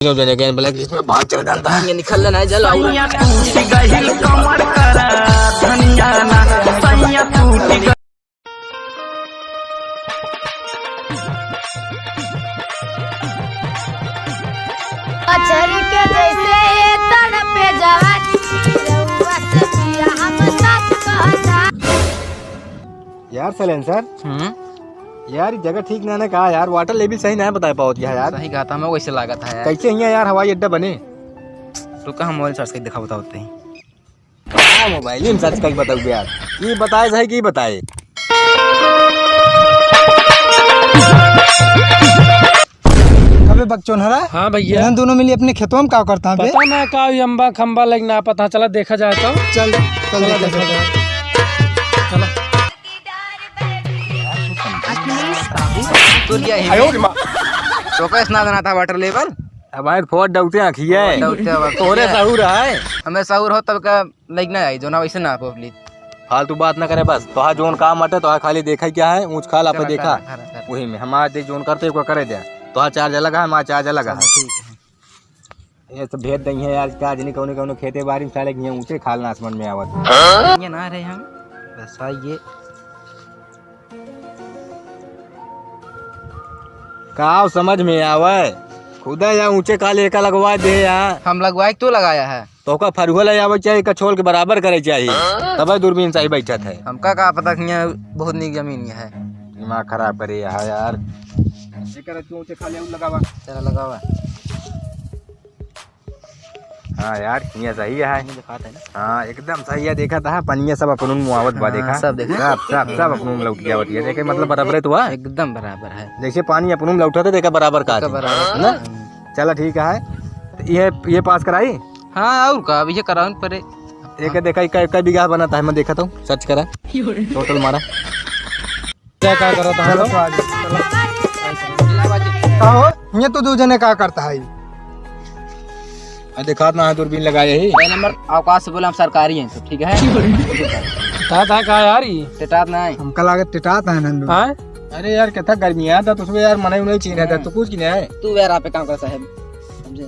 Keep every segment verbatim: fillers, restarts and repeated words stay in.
जो जने के blacklist में बाहर चल जाता है। ये निकल लेना है, चल, आओ। सैया टूट गहिल कमर करा, धनिया ना, सैया टूट गहिल। मच्छर के जैसे तड़पे जवानी, रउआ से पिया हम सच कहता। यार सैलेंसर, हम्म? यार, ई जगह ठीक ना है का यार? Water level सही ना बताए पावत है यार। सही कहा था, हमें वैसे लागत है यार। कैसे हियाँ यार हवाई अड्डा बने? तो का हम mobile search करके दिखा बतावत हैं। का mobile में search करके बताऊ यार? ई बताए सही कि बताए? अबे बकचोनहरा, हाँ भैया। इन्हन दोनों मिली अपने खेतवा में का करता है बे? पता ना का, ई अम्बा खम्बा लग ना पता, चला देखा जाए तो। चल, चल चला देखा देखा जाए। जाए। चला। तो क्या है? आयो रे माँ। तो कैसे ना देना था water level? अब भाई फोड़ डौते आँखिया है। फोड़ डौते आँखिया। तोरे सहूर है। हमें सहूर हो तब का लइक ना आई, जो ना वैसे ना public। फालतू बात ना करे बस। तोहा जोन काम अटे, तोहा खाली देखा क्या है, ऊँच खाल आपे चला, देखा। करा, करा, करा। वही में हमार दे जोन करते को करे दे। तोहा charge अलग है, हमार charge अलग है। चला, ठीक है। ये तो भेद नहीं है यार, का जनी कौनो कौनो खेते बारी में साले हियाँ ऊँचे खाल ना समझ में आवत। ये ना रहे हम, बस आ ये। का समझ में आवे? खुदा या ऊँचे काले एका लगवा दे या। हम लगवाए, तू लगाया है। तो ओका फरुआ ले आवे चाहिए, एका छोल के बराबर करे चाहिए। तबे दूरबीन सही बैठत है। हमका का पता कि यहाँ बहुत नीक जमीन है। दिमाग खराब करे यहाँ यार। एकर तू ऊँचे खाले लगावा। चला लगावा। हाँ यार, हियाँ सही है। हियाँ दिखात है ना? हाँ, एकदम सही है। देखा था, पनिया सब अपनू मुआवत बा, हाँ, देखा? सब देखा। सब, सब, सब अपनू लौट गया बतिया। देखे, मतलब, बराबर है तो है। एकदम बराबर है। जैसे पानी अपनू लौटा था, देखा बराबर का देखा थी। बराबर। है ना? चला, ठीक है। तो ये, ये पास कराई? हाँ, और का, अब ये कराउन परे। एक देखा, एक, एक बीघा बना था, मैं देखा था, search करा। Total मारा। क्या, क्या करत है चलो, हम लोग? तो आ जाओ, चलो। का हो? ये तो दो जने का करता है? आ, दिखात ना है, दूरबीन लगाए ही। पहले नंबर अवकाश से बोला, हम सरकारी हैं सब, ठीक है? टिटात है का यार ई? टिटात ना है। हमका लागे टिटात है नंदू। हाँ? अरे यार, कितना गर्मी है, तो उसमें यार मनाई उनाई चीन है, हाँ। तो कुछ की नहीं है। तू यार, आप एक काम कर साहब,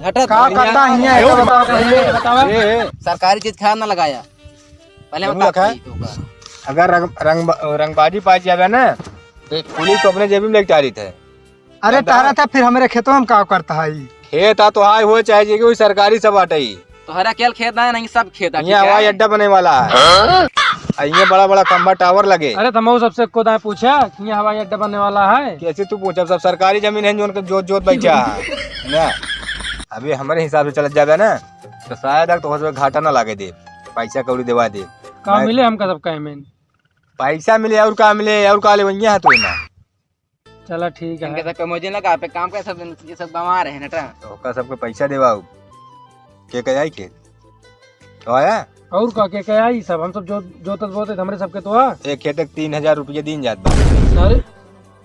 हटा का तो। करता है, ये बताओ पहले। बतावा। ए, ए। सरकारी चीज खाया ना लगाया। पहले केहू बता लखा? सही तो का। अगर रंग, रंग, रंगबाजी पाई जावे ना, तो पुलिस तो अपने जेबी में लेके चालित है। अरे दादा। टहरा था, फिर हमरे खेतवा में का करता है? खेत आ तो हाय हो, चाहे जे कोई सरकारी सब बाटे ही। तोहरा केल खेत ना है, नहीं सब खेत आ, ये ठीक है? हवाई अड्डा बने वाला है। हाँ? आ ये बड़ा बड़ा खंभा tower लगे। अरे तो मैं सबसे खुद आए पूछा कि ये हवाई अड्डा बनने वाला है? कैसे तू पूछा? सब सरकारी जमीन है, जोन के जोत जोत बैठा है ना। अभी हमारे हिसाब से चलत जावे ना, तो शायद तक तो हो सके घाटा ना लागे दे, पैसा कौड़ी देवा दे। का मैं मिले हमका सब कहे में? पैसा मिले और का मिले, और का ले वही है तो ना। चला ठीक है। इनके सब पे मुझे लगा पे काम का सब, ये सब गंवा रहे हैं नटा। तो ओका सबके पैसा देवाऊ। के के आई के? तो आया? और का के के आई सब? हम सब जो, जोतत बोतत हमरे सबके तो आ। एक खेत के तीन हजार रुपये दिन जात बा। अरे।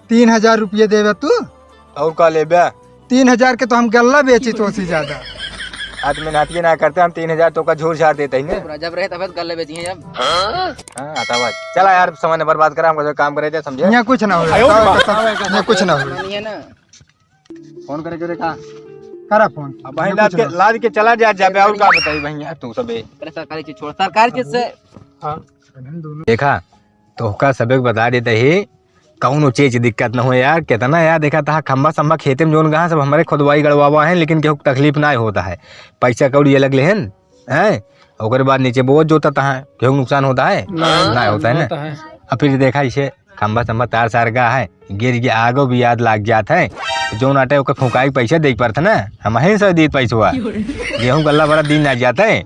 तीन हजार रुपये देवे तू? और का लेबे? तीन हजार के तो हम गल्ला बेची तो से ज्यादा। आज मेहनत भी ना करते हम, तीन हजार तो का झूर झाड़ देते ही ना। जब रहे तब गल्ला बेची हैं जब। हाँ, आता बात। चला यार, समय न बर्बाद करा, हमको तो काम करे थे, समझे? यहाँ कुछ ना हो, आयो रे बाप। यहाँ कुछ ना हो। नहीं है ना। फोन करे जोरे का? करा फोन। अब भाई यहाँ लाद कुछ के, ना। लाद के चला जा, जाबे और का बताई भाई यार तू सबे। अरे सरकारी चीज छोड़, सरकारी चीज से। हाँ। देखा, तोहका सबे के बता देते ही, कौनो चीज दिक्कत न हो यार। कितना यार, देखा था खंभा संभा खेते में जोन गहा सब हमरे खुदवाई गड़वावा है, लेकिन केहू के तकलीफ ना होता है। पैसा कौड़ी अलग लेहन, हैं? ओकरे बाद नीचे बोझ जोतता है, केहू के नुकसान होता है? ना, ना होता है ना। होता है। अब फिर देखा इसे खंभा संभा तार सार गहा है, गिर के आगो भी याद लाग जात है। जोन आटे ओके फुकाई के पैसा दे पड़त ना, हम ही सब दीत पैसवा। गेहूं गल्ला बड़ा दिन ना जाता है।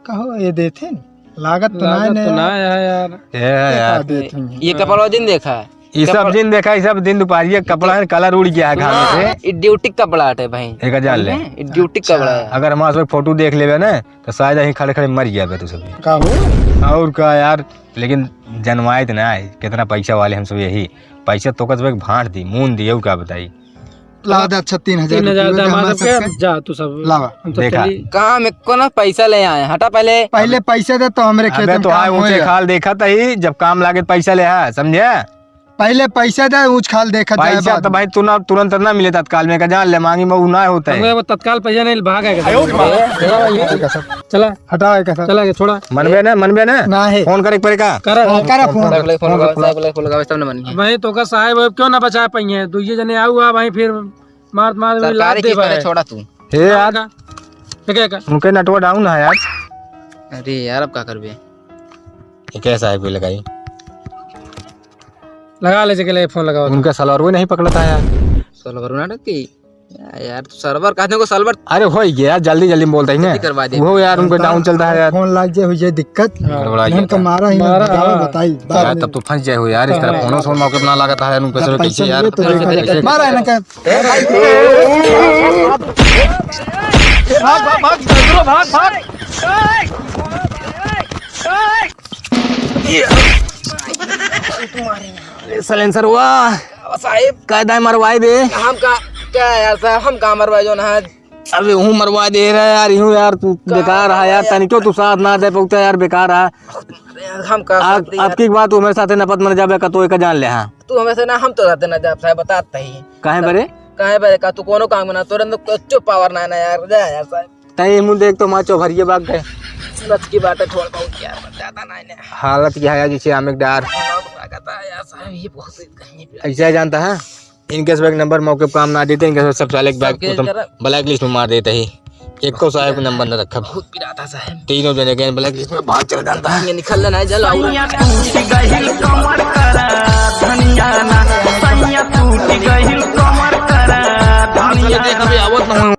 कहो, ये देथिन? लागत तो लागत नाय तो ने। नाय है यार। ए ये यार। का देथिन? ये कपड़ा जिन देखा है? ये सब कपड़ा जिन देखा, ये सब दिन दोपहरिया कपड़ा है, colour उड़ गया है घाम से। हाँ, ये duty कपड़ा आटे भाई। एक हजार ले। समझे? ये duty कपड़ा है। अगर हमारे सब photo देख लेबे ना, तो शायद यहीं खड़े खड़े मर गया बे तू सब। का हो? और का यार, लेकिन जनवाए तो ना है, कितना पैसा वाले हम सब यही। पैसा तो कस भांट दी, मून दी, और का बताई। ला दे, अच्छा, तीन हजार तीन हजार रुपये दे दे हमारे हमारे सबके, सबके। जा तू सब। लावा। हम सब देखा। चली। कहाँ में कौन पैसा ले आए? हटा पहले। पहले पैसा दे तो हमरे खेत अबे में तो काम आए होए ऊंचे यार। खाल देखा तही, जब काम लागे तो पैसा ले आ, समझे? पहले पैसा दे, ऊँच खाल देखा जाए पैसा बाद तो में। भाई तू ना, तुरंत ना मिले तत्काल में, का जान ले, मांगी में उ ना होता है। हमको वो तत्काल पैसा नहीं, भाग है। आयो रे माँ। चला भाई। चला। हटाओ, एक चला, ये छोड़ा। मनबे ना, मनबे ना? ना है। फोन करे एक बार का? कर। हाँ, कर फोन। फोन, फोन, फोन, फोन, फोन, फोन। भाई तो का साहब, अब क्यों ना बचा पाइए? दो ये जने आऊ आ भाई, फिर मार, मार, लात सरकारी दे किस्त भाई। छोड़ा तू। हे यार। का? ये क्या का? उनके network down है यार। अरे यार, अब का करबे? ये कैसा है कोई लगाई? लगा ले, जगह ले, फोन लगाओ। उनका server वो नहीं पकड़ता है यार। Server ना रखी। या-, यार, तू server कहते को server। अरे, हो ही गया यार, जल्दी, जल्दी बोलता ही ना। जल्दी करवा दे। वो यार, उनका down चलता है यार। फोन लाग जाए, हो जाए दिक्कत। हाँ। गड़बड़ा गया हमका था। मारा ही ना, मारा, बताओ, हाँ। बताई, बाद यार, में। तब तो फंस जाए हो यार, इस तरह हाँ। फोनो सोन मौके पे ना लगा था यार, उनका जब पैसा कैसे यार, मिले तो कैसे, कैसे? मारा है ना क्या? भाग, भाग, भाग, भाग, भाग। अरे silencer हुआ। साहेब। कायदा मरवाए बे। हम का, क्या यार साहब, हम का मरवाए जो ना। अबे हूँ मरवा दे रहा है यार, यूं यार तू का बेकार है यार, यार? तनिको तू साथ ना दे पौता यार, बेकार है। अरे यार, हम का साथ दे यार? अब की बात तू मेरे साथे नपत मर जाबे का, तो एक जान ले, हाँ। तू हमें से ना, हम तो साथे ना जाब साहब, बतात ही। काहे बरे? काहे बरे का, तू कोनो काम ना, तोरे अंदर कुछ power ना है ना यार, जा यार साहब। तई मुँह देख तो माँ चौभरिये बाग गए। सच की बात है, थोड़ा बहुत यार, ज्यादा ना है ना। हालत यह है जैसे आमे के डार। बहुत लागत है यार साहब, ये बहुत कहीं पे। ऐसा जानता है? इनके सब एक नंबर मौके पे काम ना देते, इनके सब, सब साले के बैग सबके को तुम जरा blacklist में मार देते ही। एको साहब के नंबर न रखब। बहुत पिराता साहब। तीनों जने के blacklist में बाहर चल जाता है। ये निकल लेना है, जल आओ। सैया टूट गहिल कमर करा धनिया ना, सैया टूट गहिल कमर करा धनिया ना। देख, अभी आवत ना हूँ।